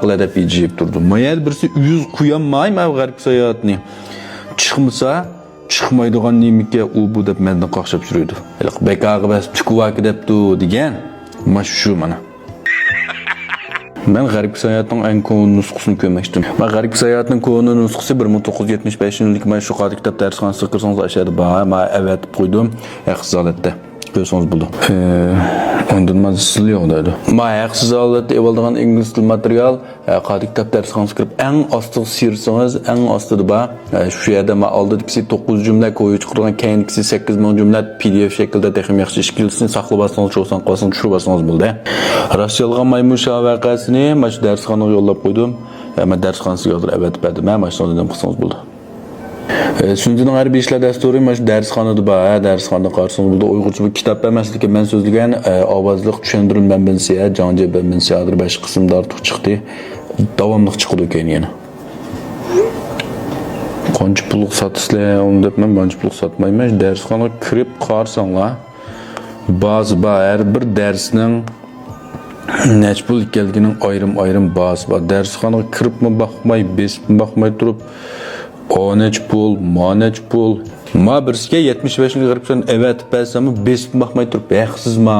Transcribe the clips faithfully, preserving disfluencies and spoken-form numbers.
قىلە دەپ ئىجىيىپ تۇردۇم. ما يەردە بىرسى ئۆزى قويالماي ما غەربكە ساياھەتنى. چىقمىسا، چىقمايدىغان نېمىكەن ئۇ بۇ دەپ مەندىن قاقشاپ يۈرىدۇ. ھېلىقى بەك ئاغا بەس تۈكۈۋاكى دەپتۇ دېگەن. ما شۇ مانا. مەن غەربكە ساياھەتنىڭ ئەڭ كونا نۇسخىسىنى كۆرمەكچىدىم. ما غەربكە ساياھەتنىڭ كونا نۇسخىسى بىر مىڭ توققۇز يۈز يەتمىش بەشىنچى يىلدىكى ما شۇ قادىر كىتاب دەرسخانىسىغا كىرسىڭىز ئاشۇ يەردە بار. ما ئەۋەتىپ قويدۇم. ھەقسىز ھالەتتە. كۆرسىڭىز بولىدۇ. ئۇندىن ما زىل يوق دەيدۇ. ما ھەقسىز ھالەتتە ئېلىۋالىدىغان ئىنگلىز تىل ماتېرىيال، ئە، قادىر كىتاب دەرسخانىسىغا كىرىپ، ئەڭ ئاستىغا سىيرسىڭىز، ئەڭ ئاستىدا بار. ئە، شۇ يەردە ما ئالدىدىكىسى توققۇز جۈملە كويۇپ چىقىرغان، كەينىدىكىسى سەككىز مىڭ جۈملە پى دى ئېف شەكلىدە تېخىمۇ ياخشى ئىشكىلىسىنى ساقلىۋالسىڭىز، چوسان قىلسىڭىز، چۈشۈرۈۋالسىڭىز بولدى. راست يالغان مايمۇن شاھ ۋەقەسىنى ما شۇ دەرسخانىغا يوللاپ قويدۇم. ئە، ما دەرسخانىسىغا ھازىر ئەۋەتىپ بەردىم. ھە، ما شۇنى نېمە قىلسىڭىز بولدى. ئە، سۈنئىتىنىڭ ھەربىي ئىشلار دەستۇرى مانا شۇ دەرسخانىدا بار، ھە، دەرسخانىدا قارىسىڭىز بولىدۇ. ئۇيغۇرچە بۇ كىتاب ئەمەس، لېكىن مەن سۆزلىگەن، ئە، ئاۋازلىق چۈشەندۈرۈلمە مەنبىسى، ھە، جاڭجيې مەنبىسى ھازىر بەش قىسىمدا ئارتۇق چىقتى. داۋاملىق چىقىدۇ كېيىن يەنە. قانچە پۇلغا ساتىسىلەر ئۇنى دەپ، مەن قانچە پۇلغا ساتمايمەن. دەرسخانىغا كىرىپ قارىساڭلار، بازا بار، ھەر بىر دەرسنىڭ نەچچە پۇل ئىكەنلىكىنىڭ ئايرىم-ئايرىم بازىسى بار. دەرسخانىغا كىرىپمۇ باقماي، بېسىپمۇ باقماي تۇرۇپ، ئا نەچچە پۇل، ما نەچچە پۇل. ما بىرسىگە يەتمىش بەش مىڭ غەربچە ئەۋەتىپ بەرسەممۇ، بېسىپمۇ باقماي تۇرۇپ، ھەقسىزما؟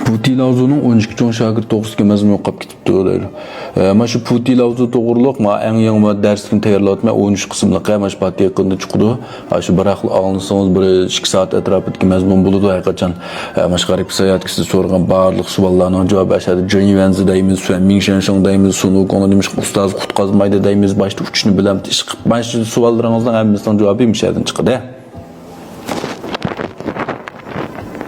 بۇ تىلاۋزۇنىڭ ئون ئىككى چوڭ شاگىرت توغرىسىدىكى مەزمۇن ئوقۇپ كېتىپتۇ دەيدۇ. ئە، مانا شۇ پۇتى لاۋزۇ توغرۇلۇق، ما ئەڭ يېڭى ما دەرسلىكنى تەييارلاۋاتىمەن، ئون ئۈچ قىسىملىق، ھە، مانا شۇ پات يېقىندا چىقىدۇ. ھە، شۇ بىراقلا ئاڭلىسىڭىز، بىر ئىككى سائەت ئەتراپىدىكى مەزمۇن بولىدۇ ھەرقاچان. ھە، مانا شۇ غەربكە ساياھەتكە سىز سورىغان بارلىق سوئاللارنىڭ جاۋابى ئەشەدە جېڭ يۈەنزى دەيمىز، سۈەن مىڭشەنشىڭ دەيمىز، سۇنۇ كوڭنى نېمىشقا ئۇستاز قۇتقازمايدۇ دەيمىز، باشتا ئۇچۇشنى بىلەمتى ئىش قىلىپ، مانا شۇ سوئاللىرىڭىزنىڭ ھەممىسىنىڭ جاۋابى مۇشۇ يەردىن چىقىدۇ.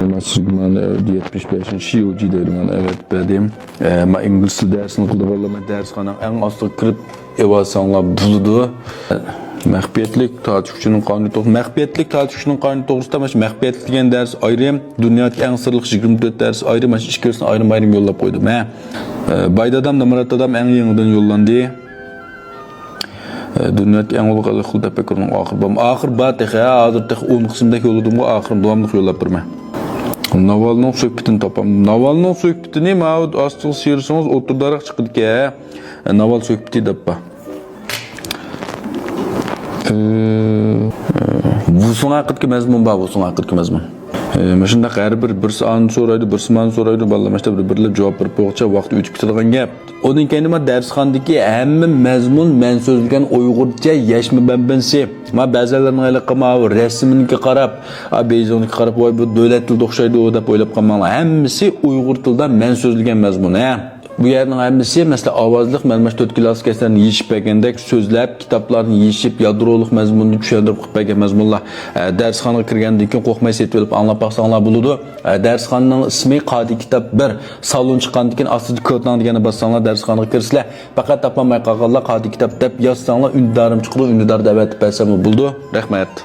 مەن سىزگە مانا يەتمىش بەشىنچى شىيۇجى دەيدىغان ئەۋەتىپ بەردىم. ئە، مەن ئىنگلىز تىل دەرسىنى قىلىدىغانلار مەن دەرسخانىنىڭ ئەڭ ئاستىغا كىرىپ ئېۋالساڭلار بولىدۇ. مەخپىيەتلىك تارتىشقۇچىنىڭ قانۇنى توغرىسىدا، مەخپىيەتلىك تارتىشقۇچىنىڭ قانۇنى توغرىسىدا، مانا شۇ مەخپىيەتلىك دېگەن دەرس ئايرىم، دۇنيادىكى ئەڭ سىرلىق يىگىرمە تۆت دەرس ئايرىم، مانا شۇ ئىككىلىسىنى ئايرىم-ئايرىم يوللاپ قويدۇم. ھە. ئە، باي دادام، نامرات دادام ئەڭ يېڭىدىن يوللاندى. ئە، دۇنيادىكى ئەڭ ئۇلۇغ ئەل خىل تەپەككۇرنىڭ ئاخىرى بارمۇ؟ ئاخىرى بار تېخى، ھە، ھازىر تېخى ئون قىسىمدەك يوللىدىمغۇ، ئاخىرىنى داۋاملىق يوللاپ بېرىمەن. ناۋالنىڭ سۆھبىتىنى تاپام. ناۋالنىڭ سۆھبىتىنى ماۋۇ ئاستىغا سىيرسىڭىز ئوتتۇرىداراق چىقىدىكەن. ئە، ناۋال سۆھبىتى دەپ بار. ئە، ئە، ۋۇسۇڭ ھەققىدىكى مەزمۇن بار، ۋۇسۇڭ ھەققىدىكى مەزمۇن. ئە، مۇشۇنداق ھەر بىر، بىرسى ئانى سورايدۇ، بىرسى مانى سورايدۇ، بالىلار مۇشۇنداق بىر-بىرلەپ جاۋاب بېرىپ بولغۇچە ۋاقىت ئۆتۈپ كېتىدىغان گەپ. ئۇنىڭ كەينى ما دەرسخانىدىكى ھەممە مەزمۇن مەن سۆزلىگەن ئۇيغۇرچە يەشمە بەمبىنسى. ما بەزىلەرنىڭ ھېلىقى ماۋۇ رەسىمىنىڭكى قاراپ، ئا، بېيجىڭنىڭكى قاراپ، ۋاي بۇ دۆلەت تىلىدا ئوخشايدۇ دەپ ئويلاپ قالماڭلار. ھەممىسى ئۇيغۇر تىلىدا مەن سۆزلىگەن مەزمۇن، ھە. بۇ يەرنىڭ ھەممىسى، مەسىلەن، ئاۋازلىق، مەن مانا شۇ تۆت كىلاسسىك ئەسەرنى يېشىپ بەرگەندەك سۆزلەپ، كىتابلارنى يېشىپ، يادرولۇق مەزمۇننى چۈشەندۈرۈپ قىلىپ بەرگەن مەزمۇنلار. ئە، دەرسخانىغا كىرگەندىن كېيىن قورقماي سېتىۋېلىپ ئاڭلاپ باقساڭلار بولىدۇ. ئە، دەرسخانىنىڭ ئىسمى قادىر كىتاب بىر. سالون چىققاندىن كېيىن ئاستىدا كىرتاڭ دېگەننى باسساڭلار، دەرسخانىغا كىرىسىلەر. پەقەت تاپالماي قالغانلار قادىر كىتاب دەپ يازساڭلار، ئۈندىدارىم چىقىدۇ، ئۈندىداردا ئەۋەتىپ بەرسەممۇ بولىدۇ. رەھمەت.